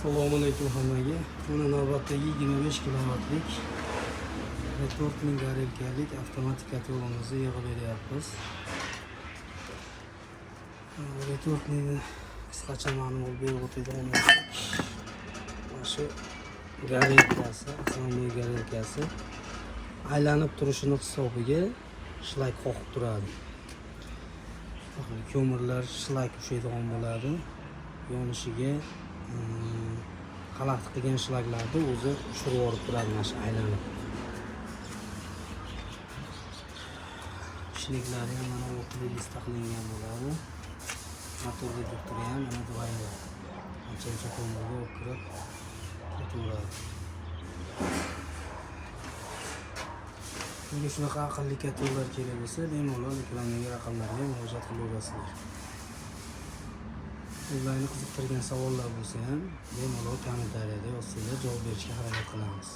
Assalomu alaykum hammaga. Mana navbatdagi 25 kilovatlik 4000 горелка lik avtomatik котёл imizni yig'ib beryapmiz. Retortni qisqacha ma'lumot berib o'tadigan bo'lsak, mana shu горелка si, основной горелка si aylanib turishini hisobiga shlak qoqib turadi. Ko'mirlar shlak ushlaydigan bo'ladi. Yonishiga xalaqit qilgan shlaklarni o'zi ushirib yuborib turadi mana shu aylanib. Ishliklari ham mana o'tli lista qilingan bo'ladi. Motor reduktori ham mana двойной. Ancha-muncha ko'mirga olib kirib ketaveradi. Bunga shunaqa aqlli котёл lar kerak bo'lsa, bemalol ekrandagi raqamlarga murojaat qilaverasizlar. O'zlaringni qiziqtirgan savollar bo'lsa ham bemalol kommentariyada yozsanglar, javob berishga harakat qilamiz.